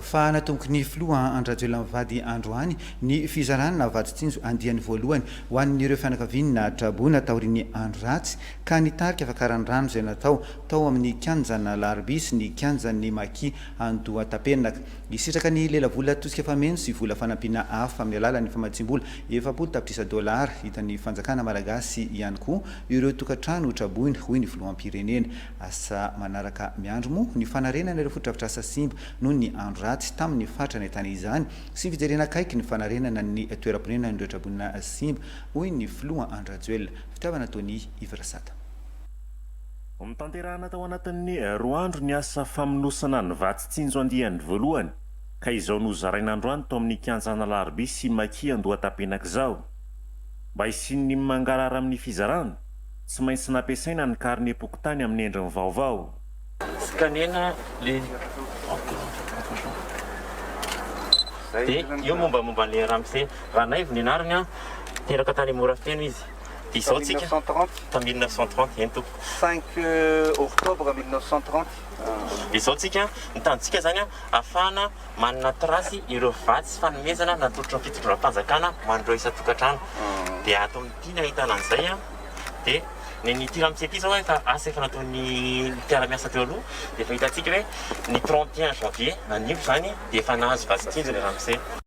Fa natomboky ny filoha Andry Rajoelina mivady androany ny fizarana vatsy tsinjo andiany voalohany ho an'ireo fianakaviana traboina taorian'ny andro ratsy ka nitarika fakaran'ny rano izay natao tao amin'ny kianjan'Alarobia sy ny kianjan'ny Maki Andohatapenaka. Hisitraka ny lelavola tosika fameno sy vola fanampiana hafa amin'ny alalan'ny famatsiam-bola 40 tapitrisa dolara hitan'ny fanjakana malagasy ihany koa ireo tokantrano traboina, hoy ny filoham-pirenena. Asa manaraka miandry moa ny fanarenana ireo fotodrafitrasa simba noho ny andro ratsy tamin'ny faritra nahitana izany sy ny fijerena akaiky ny fanarenana ny toeram-ponenan'ireo traboina simba, hoy ny filoha Andry Rajoelina. Fitiavana Tony Yves Rasata. Notanterahana tao anatin'ny 2 andro ny asa famonosana ny vatsy tsinjo andiany voalohany ka izao nozaraina androany tao amin'ny kianjan'Alarobia sy Maki Andohatapenaka izao. Mba hisian'ny mangarahara amin'ny fizarana, tsy maintsy nampiasaina ny karnem-pokontany amin'ny endriny vaovao. Scanena le de io mombamomba an'le ramose Ranaivo ny anarany an, teraka tany Morafeno izy. De izao tsika tamin'ny 1930, eny tompoko. 5 octobre 1930. De izao tsika, ny tanjontsika zany an, ahafahana manana trace ireo vatsy sy fanomezana natolotry ny fitondram-panjakana ho an'ireo isan-tokantrano. Dia ato amin'ity ny ahitana an'izay an, dia ny an'ity ramose ity izao efa asa efa nataon'ny mpiara-miasa teo aloha, dia efa hitantsika hoe ny 31 janvier anio izany dia efa nahazo vatsy tsinjo ilay ramose.